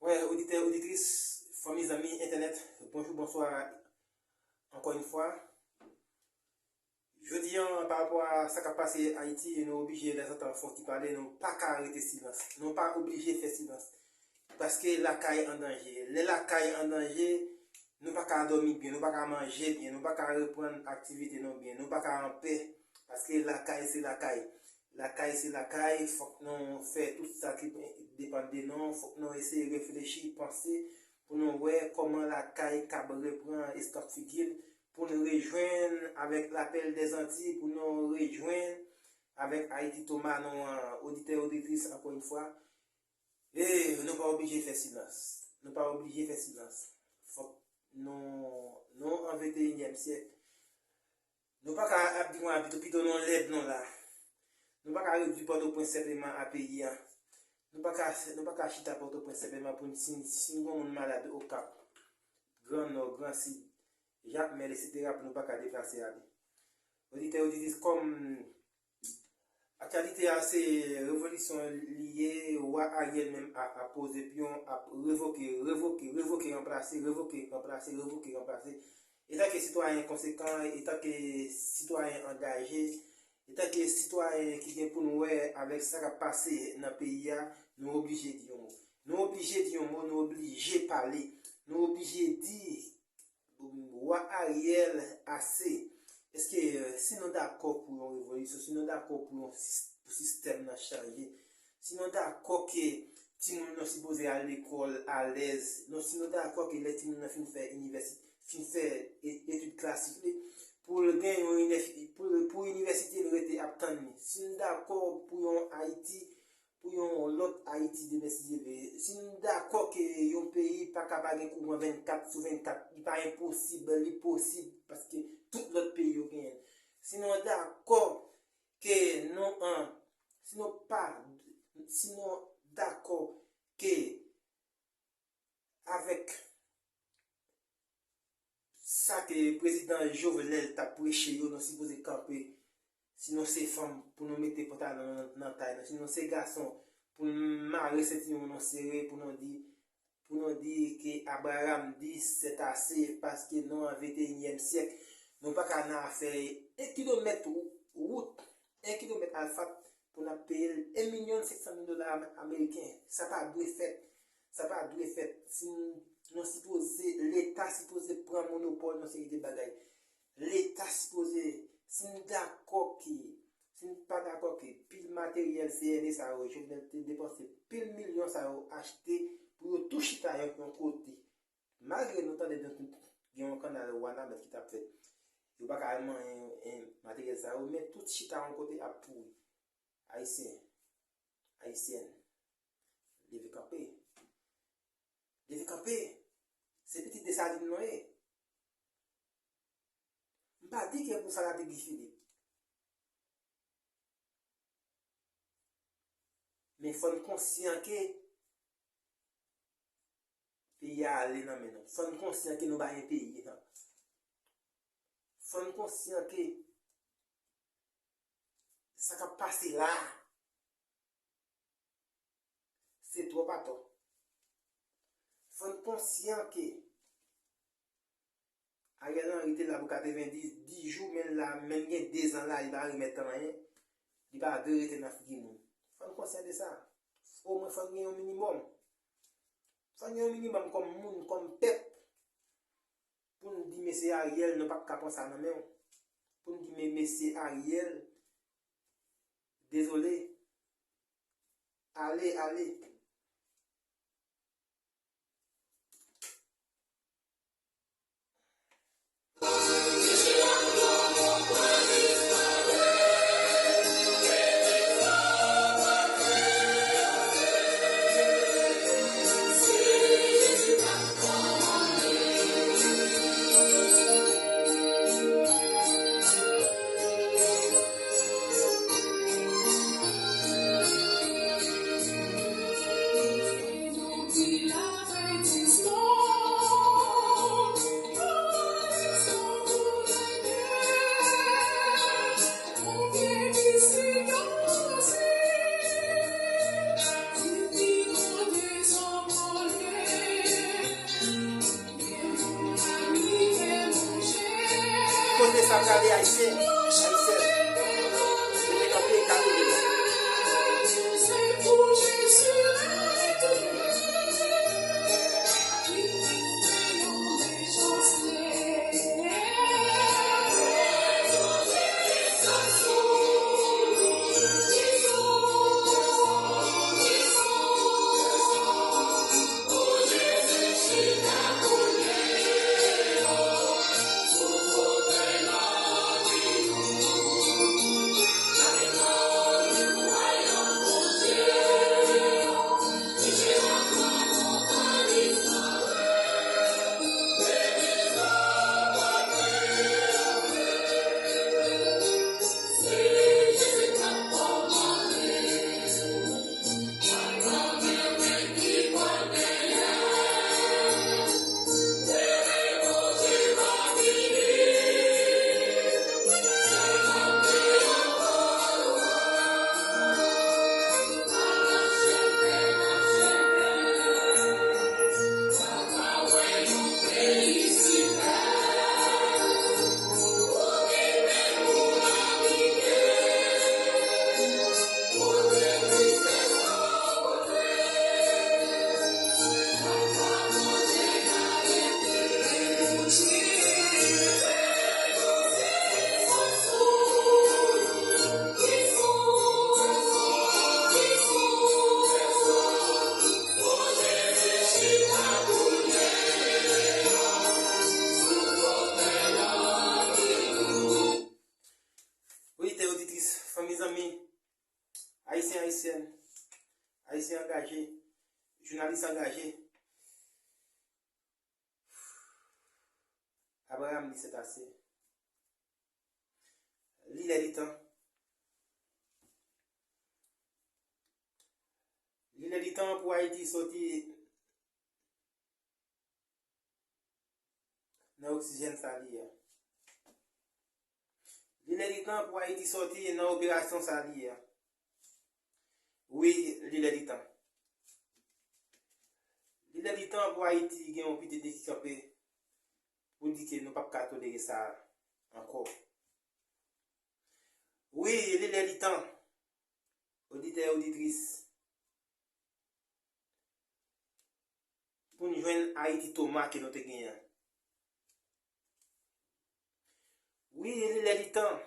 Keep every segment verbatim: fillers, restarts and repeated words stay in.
Oditè, oditris, fanmi, zanmi entènèt, bonjou, bonswa, ankò yon fwa. Jodi a, pa rapò a sa k ap pase Ayiti, nou oblije dezantan fò ki pale, nou pa ka rete silans. Nou pa oblije fè silans. Paske lakay an danje. Lè lakay an danje, nou pa ka dòmi byen, nou pa ka manje byen, nou pa ka reprann aktivite nou byen, nou pa ka anpè. Paske lakay se lakay. Lakay se lakay, fòk nou fè tout sa ki depann de nou, fòk nou eseye reflechi, panse, pou nou wè kòman lakay kab reprann eskanp figi l, pou nou rejwenn avèk lapèl dèzanti, pou nou rejwenn avèk Ayiti Toma nou an, oditè, oditris, ankò yon fwa. E nou pa oblije fè silans. Nou pa oblije fè silans. Fòk nou, nou an venteyinyèm syèk. Nou pa ka ap di mwen pito, pito nou lèd nou la. Nou pa ka redui Pòtoprens senpleman a peyi a. Nou pa ka, nou pa ka chita Pòtoprens senpleman pou n, si, si n gon moun malad Okap, Gran Nò, Gran Sid, Jakmèl, etsetera, pou nou pa ka deplase ale. Oditè, oditris, kòm aktyalite a se revolisyon li ye, wa Ariel menm ap, ap poze pyon, ap revoke, revoke, revoke, ranplase, revoke, ranplase, revoke, ranplase. Etanke sitwayen konsekan, etanke sitwayen angaje, etanke sitwayen ki gen pou n wè avèk sa k ap pase nan peyi a, nou oblije di yon mo. Nou oblije di yon mo, nou oblije pale, nou oblije di wa Ariel ase. Èske, euh, si nou dakò pou yon revolisyon, si nou dakò pou yon sis-, pou sistèm nan chanje, si nou dakò ke timoun nan sipoze al lekòl alèz, nou, si nou dakò ke lè timoun nan fin fè inivèsite, fin fè e-, etid klasik li, pou l gen yon inèf-, pou, pou inivèsite l rete ap tann li. Si nou dakò pou yon Ayiti, pou yon lòt Ayiti demen si Dye vle. Si nou dakò ke yon peyi pa ka pa gen kouran vennkat sou vennkat, li pa enposib, li posib, paske tout lòt peyi yo genyen l. Si nou dakò ke nou, an, si nou pa, si nou dakò ke avèk sa ke prezidan Jovenel t ap preche yo, nou sipoze kanpe. Si nou se fanm, pou nou mete pantalon nan, nan tay nou. Si nou se gason, pou nou mare sentiwon nou sere, pou nou di, pou nou di ke Abraham di c'est assez, paske nou an venteyinyèm syèk, nou pa ka nan afè en kilomèt wou-, wout, en kilomèt asfalt, pou n ap peye l en milyon senk san mil dola am-, ameriken. Sa pa dwe fèt. Sa pa dwe fèt. Si n-, nou sipoze, Leta sipoze pran monopòl yon seri de bagay. Leta sipoze, si n dakò ke, si n pa dakò ke pil materyèl C N A sa yo, Jovenel te depanse pil milyon sa yo achte pou yo tou chita yon, yon kote. Malgre nou tande gen yon kannal Wanament ki t ap fèt, yo pa ka al manyen, en, materyèl sa yo, men tout chita yon kote ap pouri. Ayisyen, Ayisyèn, leve kanpe. Leve kanpe. Se pitit Desalin nou ye. M pa di ke pou sa la te Guy Philippe. Men fò n konsyan ke peyi a ale nan men nou. Fò n konsyan ke nou pa gen peyi. Fò n konsyan ke sa k ap pase la a, se twòp atò. Fò n konsyan ke Ariel Henry te la pou katrevenndis, dis jou, men l la, menm gen dezan la, li pa remèt anyen. Li pa dwe rete nan figi moun. Fò n konsyan de sa. Omwen fò n gen yon minimòm. Fò n gen yon minimòm kòm moun, kòm pèp. Pou n di mesye Ariel, nou p ap ka pran sa nan men w. Pou n di, men mesye Ariel, dezole. Ale, ale. Sa prale Ayisyen, Ayisyèn. Leve kanpe, ka leve non. Oditè, oditris, fanmi, zanmi, Ayisyen, Ayisyèn, Ayisyen angaje, jounalis angaje, Abraham di c'est assez. Li lè li tan. Li lè li tan pou Ayiti soti nan oksijèn sa li ye a. Li lè li tan pou Ayiti soti nan operasyon sa li ye a. Wi, li lè li tan. Li lè li tan pou Ayiti gen yon piti de ki kanpe pou di ke nou p ap ka tolere sa ankò. Wi, li lè li tan, oditè, oditris, pou n jwenn Ayiti Toma ke nou te genyen an. Wi, li lè li tan,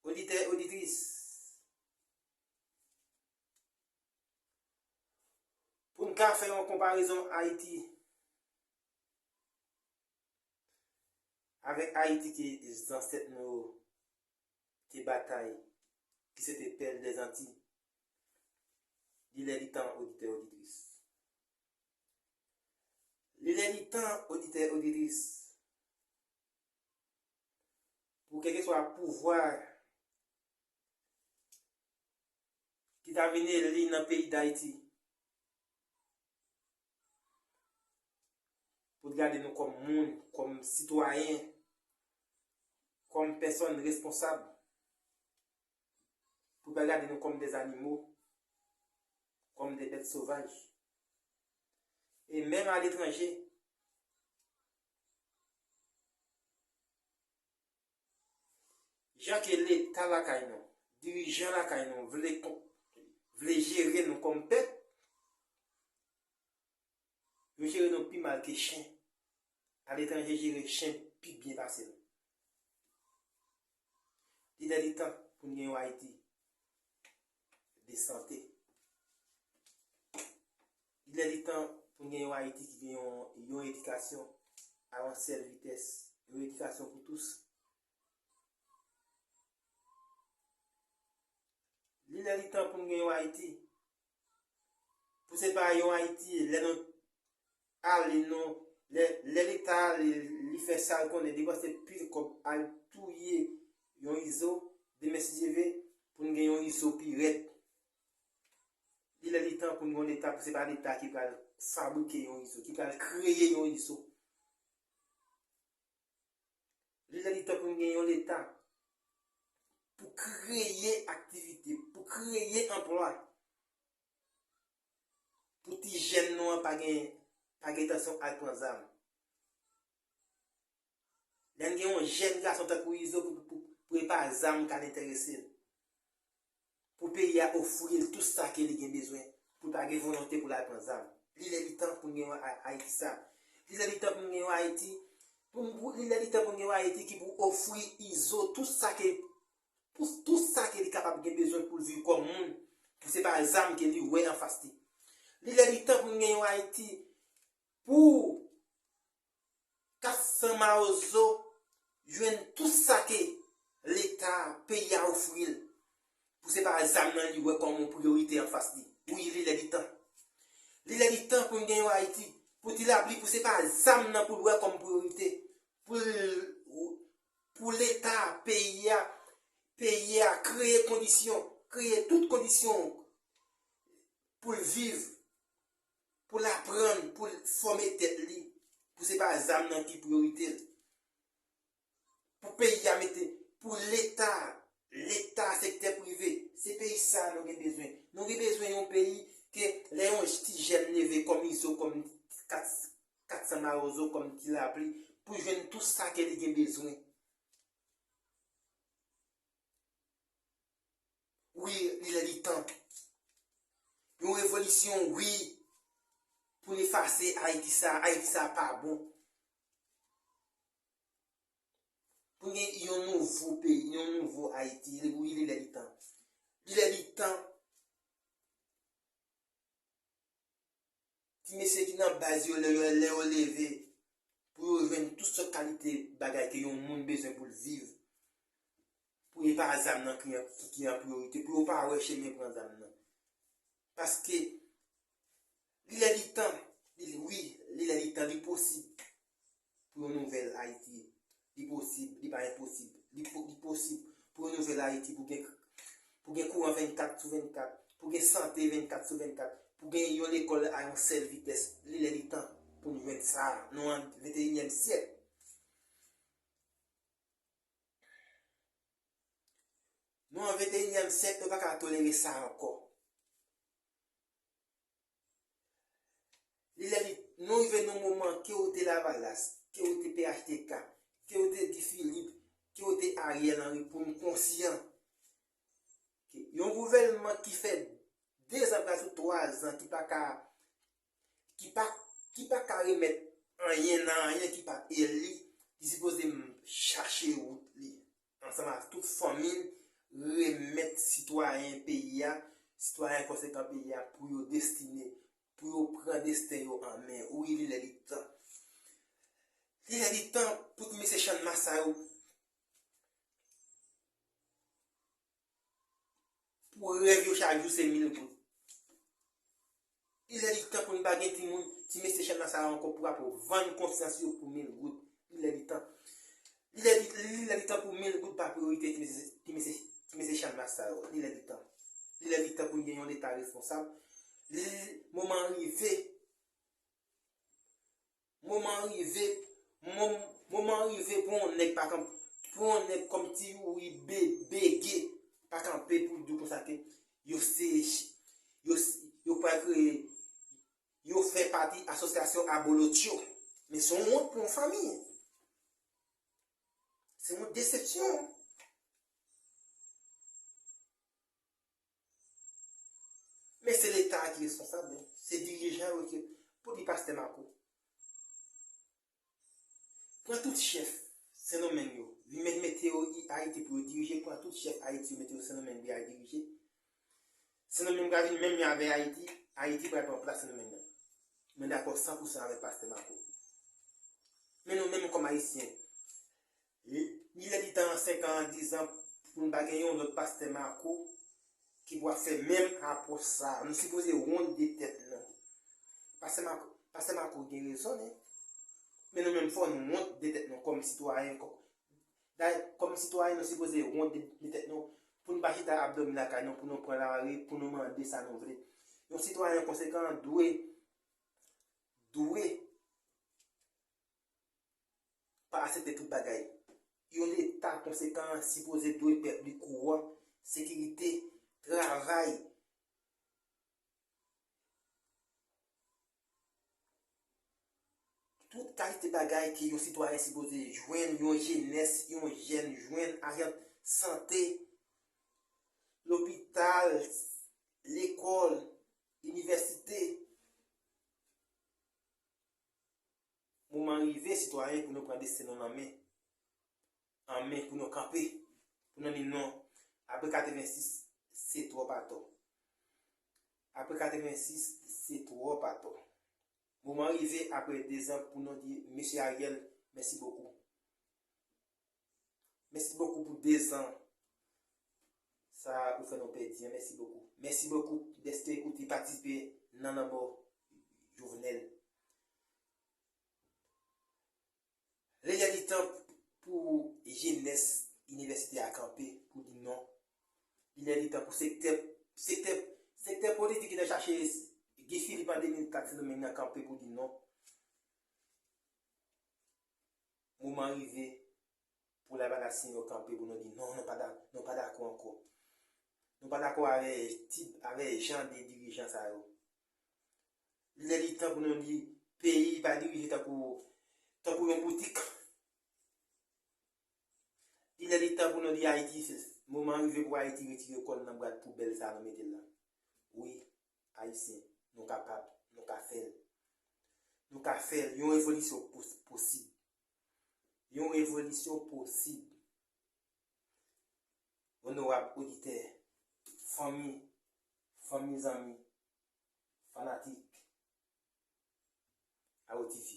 oditè, oditris, pou n ka fè yon konparezon Ayiti avèk Ayiti ke zansèt nou yo te batay, ki se te pèl dèzanti. Li lè li tan, oditè, oditris. Li lè li tan, oditè, oditris, pou kèlkeswa pouvwa ki ta vin eli nan peyi Dayiti, pou l gade nou kòm moun, kòm sitwayen, kòm pèsòn responsab, pou l pa gade nou kòm des animaux, kòm des bêtes sauvages. E menm aletranje, jan ke Leta lakay nou, dirijan lakay nou vle kon-, vle jere nou kòm pèp, yo jere nou pi mal ke chen. Aletranje jere chen pi byen pase nou. Li lè li tan pou n gen yon Ayiti de sante. Li lè li tan pou n gen yon Ayiti ki gen yon, yon edikasyon a yon sèl vitès, yon edikasyon pou tous. Li lè li tan pou n gen yon Ayiti. Pou se pa yon Ayiti, lè nou ale, nou, lè, lè Leta ale, li fè sa l konnen, depanse pil kòb, al touye yon izo, demen si Dye ve, pou n gen yon izo pi rèd. Li lè li tan pou n gen yon Leta, pou se pa Leta ki pral fabrike yon izo, ki pral kreye yon izo. Li lè li tan pou n gen yon Leta pou kreye aktivite, pou kreye anplwa, pou ti jèn nou an pa gen, pa gen entansyon al pran zam. Lè n gen yon jèn gason tankou Izo pou, pou, pou e pa zam k al enterese l. Pou peyi a ofri l tout sa ke li gen bezwen, pou l pa gen volonte pou l al pran zam. Li lè li tan pou n gen yon A-, Ayiti sa. Li lè li tan pou n gen yon Ayiti, pou n, pou, li lè li tan pou n gen yon Ayiti ki pou ofri Izo tout sa ke, pou tout sa ke li kapab gen bezwen pou l viv kòm moun, pou se pa zam ke li wè anfas li. Li lè li tan pou n gen yon Ayiti pou kat san mawozo jwenn tout sa ke Leta peyi a ofri l. Pou se pa zam nan li wè kòm yon priyorite anfas li. Wi, li lè li tan. Li lè li tan pou n gen yon Ayiti. Pou Ti Lapli, pou se pa zam nan pou l wè kòm priyorite. Pou l, pou Leta peyi a, peyi a kreye kondisyon, kreye tout kondisyon pou l viv, pou l aprann, pou l fòme tèt li, pou se pa zam nan ki priyorite l. Pou peyi a mete, pou Leta, Leta, sektè prive, se peyi sa nou gen bezwen. Nou gen bezwen yon peyi ke lè yon ti jèn leve kòm Izo, kòm kat, kat san mawozo, kòm Ti Lapli, pou jwenn tout sa ke li gen bezwen. Wi, li lè li tan. Yon revolisyon, wi. Pou n efase Ayiti sa, Ayiti sa pa bon. Pou n gen yon nouvo peyi, yon nouvo Ayiti, wi, li lè li tan. Li lè li tan. Ti mesye ki nan baz yo, lè yo, lè yo leve, pou yo jwenn tout sòt kalite bagay ke yon moun bezwen pou l viv. Pou e pa zam nan ki an, ki, ki an priyorite, pou yo pa wè chemen pran zam nan. Paske, li lè li tan, li, wi, li lè li tan, li posib. Pou yon nouvèl Ayiti. Li posib, li pa enposib. Li po-, li posib pou yon nouvèl Ayiti, pou gen, pou gen kouran vennkat sou vennkat, pou gen sante vennkat sou vennkat, pou gen yon lekòl a yon sèl vitès. Li lè li tan pou n jwenn sa. Nou an venteyinyèm syèk. Nou an venteyinyèm syèk, nou pa ka tolere sa ankò. Li lè li, nou rive nan moman ke w te Lavalas, ke w te P H T K, ke w te Guy Philippe, ke w te Ariel Henry, pou n konsyan. Yon gouvènman ki fè de zan, prèske twa zan, ki pa ka, ki pa, ki pa ka remèt anyen nan anyen, ki pa eli, ki sipoze m-, chache wout li ansanm ak tout fanmi l, remèt sitwayen peyi a, sitwayen konsekan peyi a, pou yo destine, pou yo pran desten yo an men. Wi, li lè li tan. Li lè li tan pou ti mesye Channmas sa yo, pou rèv yo chak jou se mil goud. Li lè li tan pou n pa gen timoun, ti mesye Channmas sa yo ankò pou ap vann konsyans yo pou mil goud. Li lè li tan. Li lè li, li lè li tan pou mil goud pa priyorite ti mesye, ti mesye, ti mesye Channmas sa yo. Li lè li tan. Li lè li tan pou n gen yon Leta responsab. Li, moman an rive. Moman an rive, mom-, moman an rive pou yon nèg pa kanpe, pou yon nèg kòm Ti Youri Be-, Bege pa kanpe pou l di w konsa ke yo se, yo, yo pral kreye, yo fè pati asosyasyon abolotcho. Men se yon wont pou yon fanmi. Se yon desepsyon. Men se Leta a ki responsab, men se dirijan yo ki, pou di pastè Marco. Pran tout chèf Sendomeng yo, vin met, mete yo i-, Ayiti pou yo dirije, pran tout chèf Ayiti yo mete yo Sendomeng pou y al dirije. Sendomeng pral vin menm jan avèk Ayiti, Ayiti pral pran plas Sendomeng nan. Mwen dakò san pou san avèk pastè Marco. Men nou menm kòm Ayisyen, li, li lè li tan an senk an, an diz an, pou n pa gen yon lòt pastè Marco ki pou ap fè menm apwòch sa a. Nou sipoze wont de tèt nou. Pastè Marco, pastè Marco gen rezon, nen. Men nou menm fò n wont de tèt nou kòm sitwayen, kò-, dayè, kòm sitwayen, nou sipoze wont de, de tèt nou pou n pa chita ap dòmi lakay nou, pou nou pran lari, pou nou mande sa nou vle. Yon sitwayen konsekan dwe, dwe pa aksepte tout bagay. Yon Leta konsekan sipoze dwe pèp li kouran, sekirite, travay. tout kalite bagay ke yon sitwayen sipoze jwenn, yon jenès, yon jèn jwenn, ajan sante, lopital, lekòl, inivèsite. Moman rive, sitwayen, pou nou pran desten nou nan men. An men, pou nou kanpe, pou nou di non. Apre katrevensis, se twòp atò. Apre katrevensis, se twòp atò. Moman rive, apre dezan, pou nou di, Mesye Ariel, mèsi bokou. Mèsi bokou pou dezan sa ou fè nou pèdi an. Mèsi bokou. Mèsi bokou dèske ou te patisipe nan lanmò Jovenel. Li lè li tan pou jenès inivèsite a kanpe pou di non. Li lè li tan pou sektè, sektè, sektè politik ki te chache Guy Philippe an de mil kat Sendomeng nan kanpe pou di non. Moman rive pou Lavalasyen yo kanpe pou nou di non, nou pa da-, nou pa dakò ankò. Nou pa dakò avè tip, avè jan de dirijan sa yo. Li lè li tan pou nou di peyi pa dirije tankou, tankou yon boutik. Li lè li tan pou nou di Ayiti, se moman rive pou Ayiti retire kò l nan bwat poubèl sa a nou mete l la. Wi, Ayisyen, nou kapab, nou ka fè l. Nou ka fè l. Yon revolisyon pos-, posib. Yon revolisyon posib. Onorab oditè, fanmi, fanmi zanmi, fanatik Awo T V.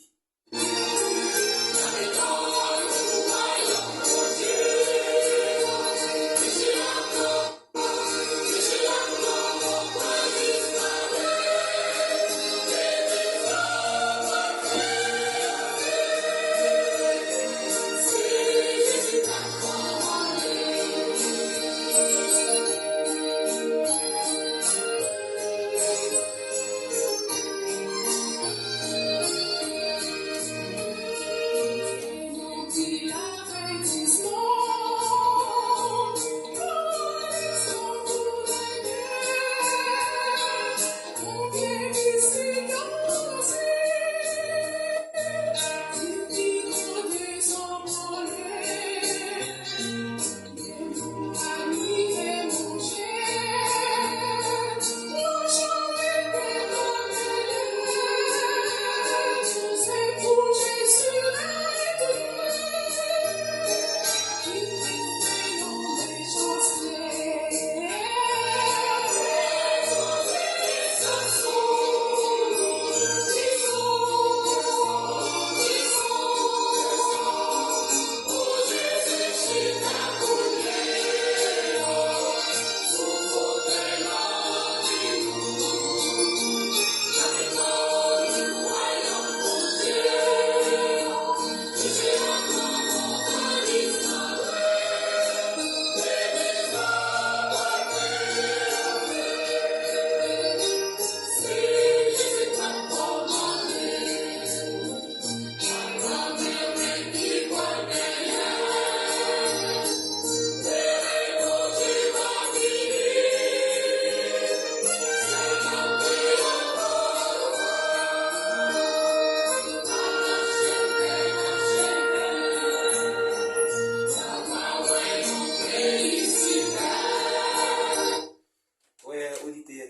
Wè, oditè,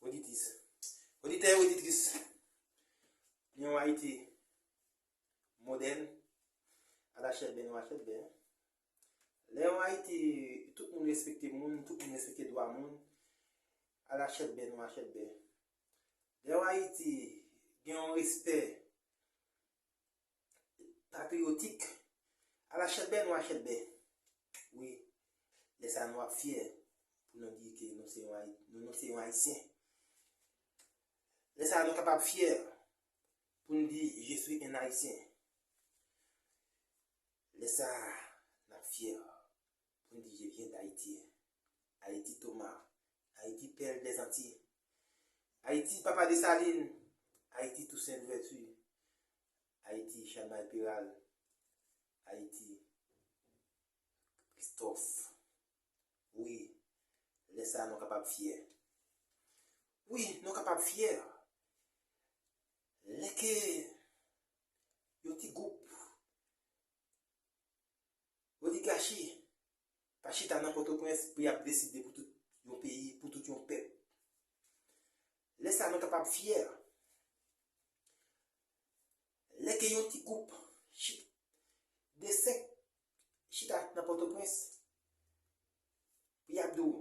oditris. Oditè, oditris. Yon Ayiti modèn, ala chèlbè nou a chèlbè. Lè yon Ayiti, tout moun respekte moun, tout moun respekte dwa moun, ala chèlbè nou a chèlbè. Lè yon Ayiti gen yon respè patriyotik, ala chèlbè nou a chèlbè. Wi, lè sa a nou ap fyè pou nou di ke nou se yon Ayi-, nou, nou se yon Ayisyen. Lè sa a nou kapab fyè pou n di, Je suis un Haïtien. Lè sa a, n ap fyè pou n di, Je viens d'Haïti. Ayiti Toma, Ayiti pèl dèzanti, Ayiti Papa Desalin, Ayiti Tousen Louvèti, Ayiti Chanmay Peral, Ayiti Kristòf. Wi, lè sa a nou kapab fyè. Wi, nou kapab fyè. Lè ke ti gwoup oligachi pa chita nan Pòtoprens pou y ap deside pou tout yon peyi, pou tout yon pèp. Lè sa a, nou kapab fyè. Lè ke yon ti gwoup chi-, de senk chita nan Pòtoprens, pou y ap di w,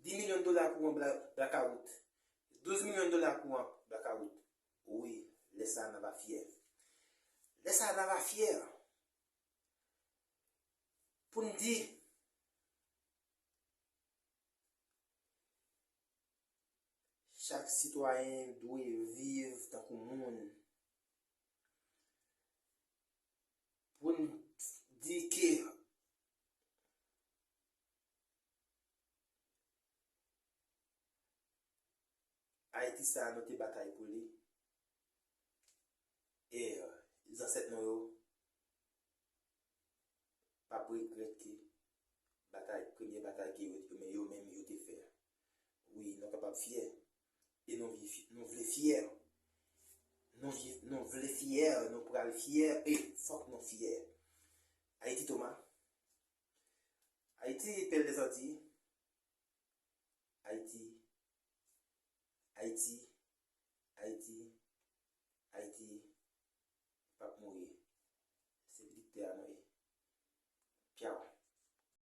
dis milyon dola pou yon bla-, blakawout, douz milyon dola pou yon blakawout. Wi, lè sa a, n ava fyè. Lè sa a, n ava fyè. Pou n di, chak sitwayen dwe viv tankou moun. Pou n di ke Ayiti sa a, nou te batay pou li. E zansèt nou yo p ap regrèt ke batay, premye batay ke yo, yo, yo menm yo te fè a. Wi, nou kapab fyè. E nou vi-, nou vle fyè. Nou vi-, nou vle fyè, nou pral fyè, e fòk nou fyè. Ayiti Toma. Ayiti, pèl dèzanti. Ayiti, Ayiti, Ayiti, Ayiti p ap mouri. Se pitit tè a nou